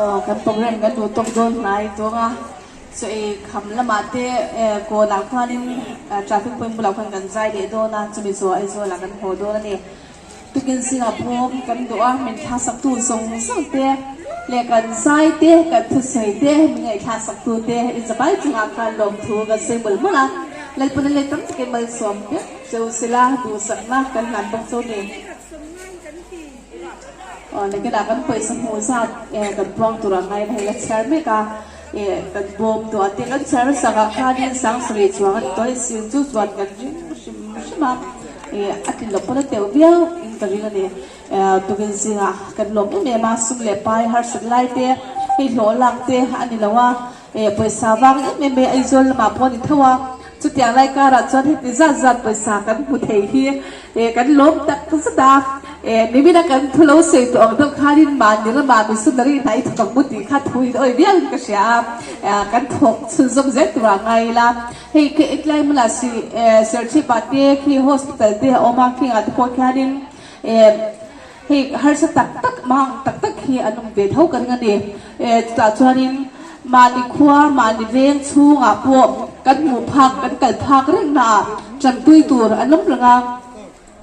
Aw kan program kan duh tawk dawn hnai tawng a, chaw ei kham lamah te kawnah khuanin traffic point bulah khuan kan zai leh dawn a, chumi zawh Aizawlah kan haw dawn a ni. Tukin zingah bawm kan duh a, min thlasaktu zawng zawng te leh kan zai te, kan thusawi te, min ngaihthlaksak te inzavai chungah khan lawmthu kan sawi mawlh mawlh a, Lalpuna leh tam takin malsawm vek cheu sela duhsakna kan hlan bawk chu a ni. Aw nakinah kan pawisa hmuh zat kan puang tur ang ngaiin hei la chhiar mek a, kan bawm duah te kan chhiar hmasak ah khanin sangsarih chuang a ni tawh a ni sin chu chuan kan ring hrim hrim a, a tlin loh pawn a teuh viau in ka ring a ni. Tukin zingah kan lawm em em a, sum leh pai harsat lai te hei hlawh lak te a ni lo a, pawisa vang em em mai Aizawl lamah pawh a ni tho a, chutiang lai karah chuan heti zat zat pawisa kan hmu thei hi kan lawm tak zet a, nimina kan thu lo sawi tawh ang deuh khanin mahni ramah missionary hna i thawk ang mu tih kha thu in awih viauin ka hria a, kan thawk chhunzawm zel turah ngai ila, hei khi tlai hmunah Serchhip ah te khi hospital te a awm a, khingah te pawh khianin Hei harsa tak tak mang tak tak hi an awm ve tho ka ring a ni. Chutah chuanin mahni khua, mahni veng chhungah pawh kan hmuh phak, kan kal phak reng naah tanpui tur an awm reng a.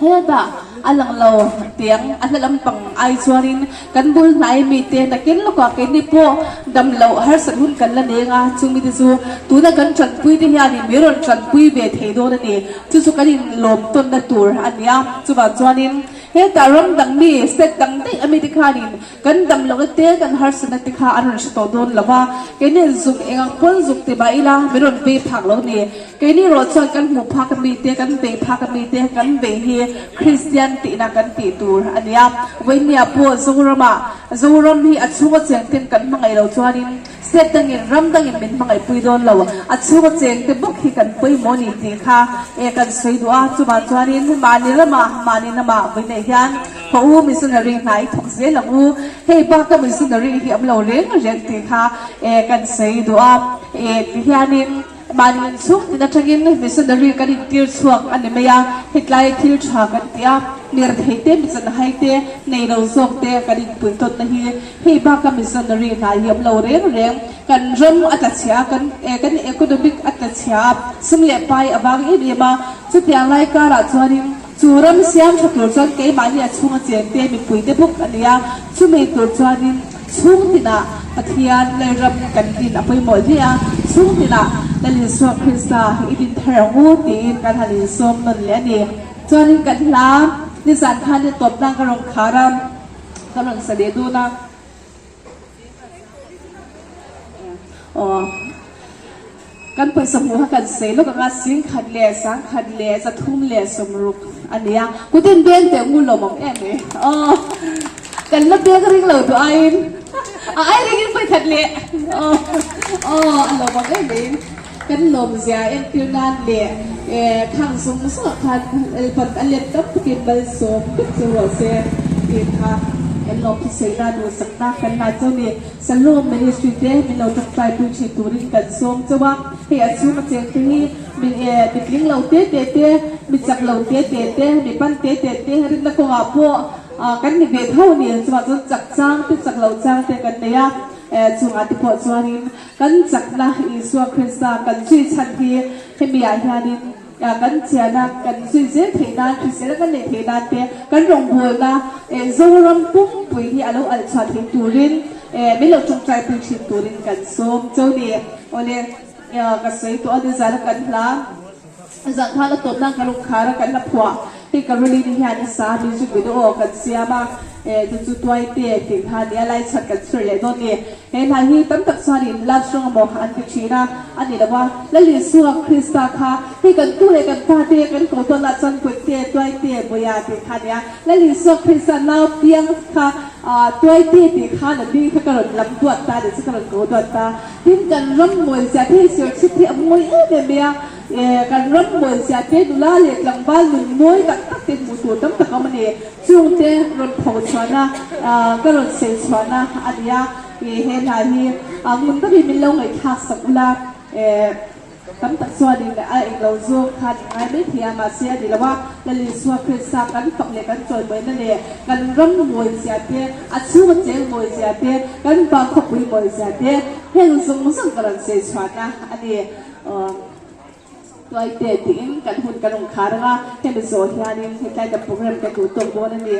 Hetah a lang lo tiang a hla lampang ai chuanin kan bul hnai mite nakin lawkah keini pawh dam loh harsat hun kan la neng a, chumi te chu tuna kan tanpui te hianin min rawn tanpui ve thei dawn a ni. Chu chu kan inlawm tawnna tur a ni a, chuvang chuanin hetah ram dang mi, state dang daih ami te khanin kan dam lohna te, kan harsatna te kha an rawn hre tawh dawn lo va, keini zuk eng ang pawn zuk ti mah ila min rawn vei phak lo ni. Keini erawh chuan kan hmuh phak ami te, kan vei phak ami te, kan vei hi Kristian tihna kan tih tur a ni a. Vawinia pawh Zoramah, Zoram hi a chhunga cheng ten kan hmangaih lo chuanin, State dangin ram dangin min hmangaihpui dawn lo, a chhunga chengte bawk hi kan pawimawh ni tih kha e kan sawi duh a, chuvang chuanin mahni ramah mahni lamah vui neih hian haw u missionary hna i thawk zel ang u, hei baka missionary hi awm lo reng reng tih kha e kan sawi duh a, e ti hianin mahni inchhung tin atangin missionary kan intir chhuak a ni mai a, hetlai thil tha kan ti a, mirthei te michanhai te nei lo zawk te kan inpuitawnna hi Hei baka missionary hna hi awm lo reng reng, kan ram a tla chhia a, kan kan economic a tla chhia a, sum leh pai a vang em em a, chutiang lai karah chuanin chu ram siam tha tur chuan keimahni a chhunga chengte mipuite bawk a ni a, chumi tur chuanin chhung tinah Pathian Lalram kan din a pawimawh hle a, chhung tinah Lal Isua Krista i din thar ang u tiin kan han insawm nawn leh a ni. Chuanin kan hla nizan khan i tawp nan ka rawn khar a. Ka rawn sa leh dun a. Aw. Kan pawisa hmuh kha kan sei lawk ang a, sing khat leh sang khat leh zathum leh sawmruk a ni a. Kutin beng teh ngu lawm awm em e. Aw. Kan la beng ring lo duh aiin a ai ringin pawi khat leh. Aw. Aw a lawm awm em e. Kan lawm zia entir nan leh khang zawng zawngah khan Lalpan a let tam takin malsawm vek chu rawh se tih kha kan lawm thusawi duhsakna kan la chu a ni. Salom Ministry te min lo tawngtai pui thin turin kan sawm chauh a, hei a chhung a cheng te hi mi mitling lo te te te, mi chak lo te te te, mi pan te te te rinna kawngah pawh kan ni ve tho a ni. Chuvang chuan chak chang te chak loh chang te kan nei a, chungah te pawh chuanin Kan chakna Isua Krista kan zui chhan hi hemi ah hianin kan chiana kan zui zel theih nan, hrisel kan neih theih nan te, kan rawngbawlna Zoram pumpui hi a lo alh chhuah theih turin min lo tawngtai pui thin turin kan sawm chau ni. Awle ka sawi tawh a ni zan a kan hla zan khan a tawp nan ka rawn khar a kan la phuah hei Caroline hian a sa music video kan siam a chu chu Tuaite tih kha nia laichhat kan chhur leh dawn ni. He hna hi tam tak chuanin love song emaw an ti thin a, a ni lo a. Lal Isua Krista kha hei kan tu leh kan pa te kan ko tawn ah chuan Kuihte, Tuaite, Bawia tih kha a nia. Lal Isua Krista nau piang kha Tuaite tih khan a bing kha ka rawn lam duat ta a nih chu ka rawn ko duat ta. Tin kan ram mawi zia te hi serchhip hi a mawi em em mai a, kan ram mawi zia te nula leh tlangval nun mawi tak tak te hmuh tur tam tak a awm a ni. Chungte rawn pho chhuahna, ka rawn sawi chhuahna a ni a, he hla hi ngun takin min lo ngaihthlak sak ula. Tam tak chuanin a englo zawng khan i ngai mai thei a, mahse a ni lo a, Lal Isua Krista kan fak leh kan chawimawina leh kan ram mawizia te, a chhunga cheng mawizia te, kan pa khawpui mawizia te, heng zawng zawng ka rawn sawi chhuahna a ni. Tuaite tiin kan hun kan rawn khar ang a, hemi zawh hianin hetlai ka program ka duh tawk dawn a ni.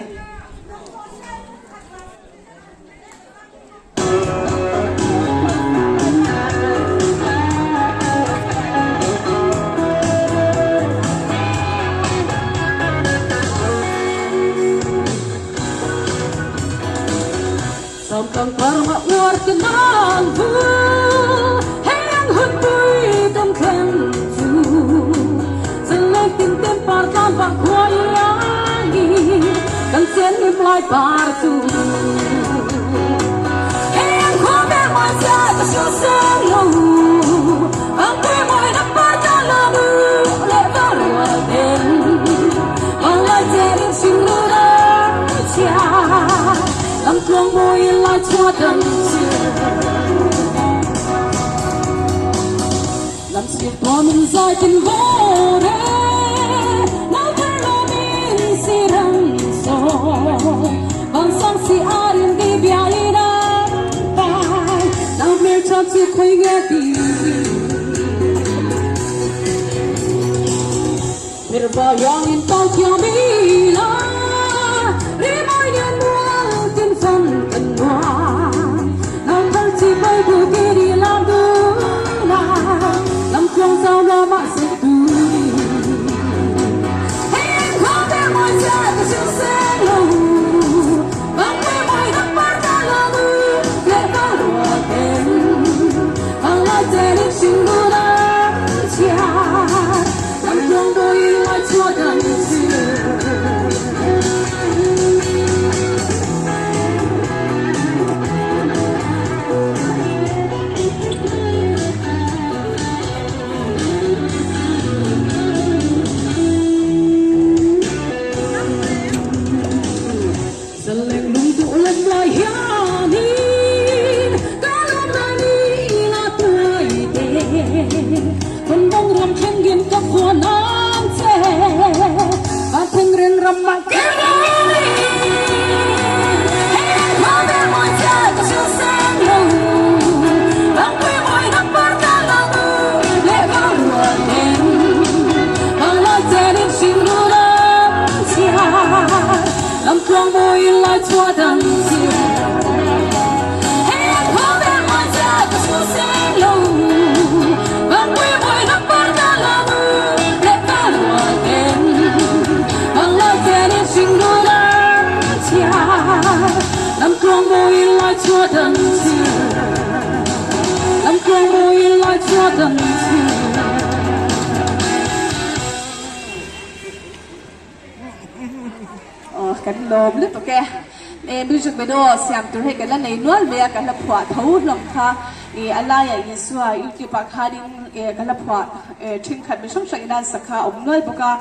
Kan lawm lutuk e. E music video siam tur hei kan la nei nual mai a, ka hla phuah tho hlawm kha e a laiah Isua YouTube ah khanin e ka hla phuah e thenkhat mi hrang hrang in an sak kha a awm nual bawk a.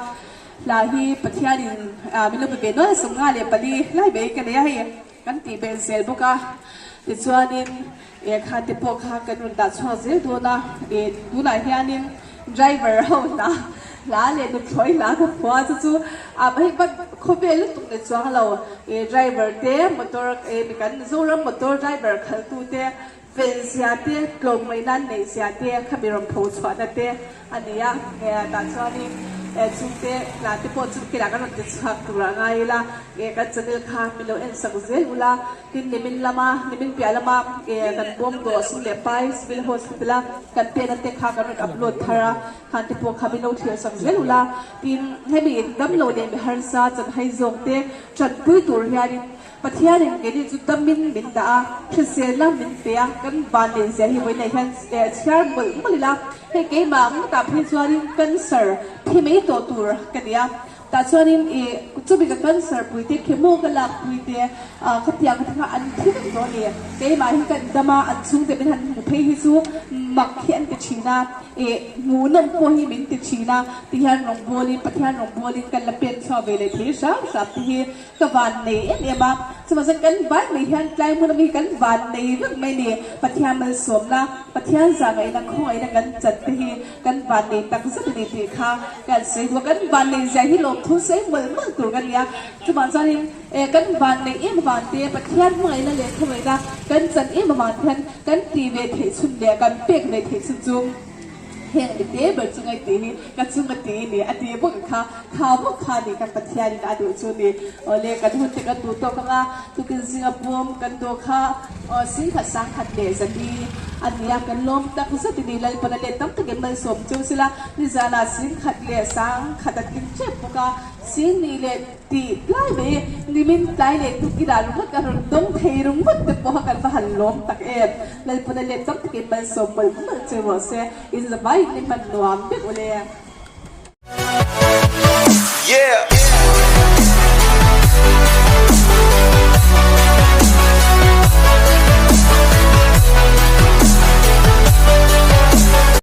Hla hi Pathianin min lo pe ve nual 54 lai mai ka nei a hei kan tih belh zel bawk a. Tichuanin e kha te pawh kha kan rawn dah chhuak zel dawn a, e tunah hianin driver ho hla hla leh nuthlawi hla ka phua chu chu a hei va khawvel lutuk ni chuang lo e driver te motor e mi kan Mizoram motor driver khaltu te fel zia te tlawmngaih nan neih zia te kha mi rawn pho chhuahna te a ni a, e tah chuanin e chungte hla te pawh chu kelah kan rawn ti chhuak tur a ngai ila e kan channel kha min lo en sak zel ula. Tin, nimin lama, nimin piah lama e kan bawm tawh sum leh pai Civil Hospital a kan pena te kha kan rawn upload thar a, khan te pawh kha min lo thlir sak zel ula. Tin, hemi damlo leh mi harsa chanhai zawk te tanpui tur hianin Pathianin keini chu damin min dah a, hriselna min pe a, kan van nei zia hi vawiinah hian chhiar mawlh mawlh ila, hei keimah ngawtah phei chuanin cancer thi mai tawh tur ka ni a. Tah chuanin i chumi ka cancer pui te, chemo ka lak pui te, khatiang te kha an thi vek tawh a ni. Keimah hi ka indam a, an chhungte min han hmu phei hi chu mak hi an ti thin a, i hmuhnawm pawh hi min ti thin a, tihian rawngbawlin, Pathian rawngbawlin kan la pen chhuak ve leh thei hram hram te hi ka van nei em em a. Chuvang kan vai mai hian tlai hmun ami kan van nei vek mai ni. Pathian malsawmna, Pathian zahngaihna, khawngaihna kan chat te hi kan van nei tak zet a ni tih kha kan sawi duh a. Kan van nei zia hi lawmthu sawi mawlh mawlh tur kan ni a. Chuvang chuanin kan van neih em avang te, Pathian hmangaihna leh khawngaihna kan chan em avang te hian kan tih ve theih chhun leh kan pek ve theih chhun chu, Heng mi te ber chu ngai tih hi ka chung a ti ni a ti bawk kha kha bawk kha ni kan Pathian in a duh chu ni. Awle kan hun te kan duh tawk anga tukin zinga pum kan duh kha aw singkhat sangkhat leh zali a nia kan lawm tak zet a ni Lalpana let tam takin malsawm chu sila nizanah singkhat leh sangkhat a tling tep bawk a sing ni leh Tih tlai mai nimin tlai leh tukinah ringawt ka rawn dawng thei ringawt te pawha kan va han lawm tak em. Lalpuna let tam takin malsawm mawlh mawlh che rawh se, in zavai in i hman nuam vek ule. Yeah.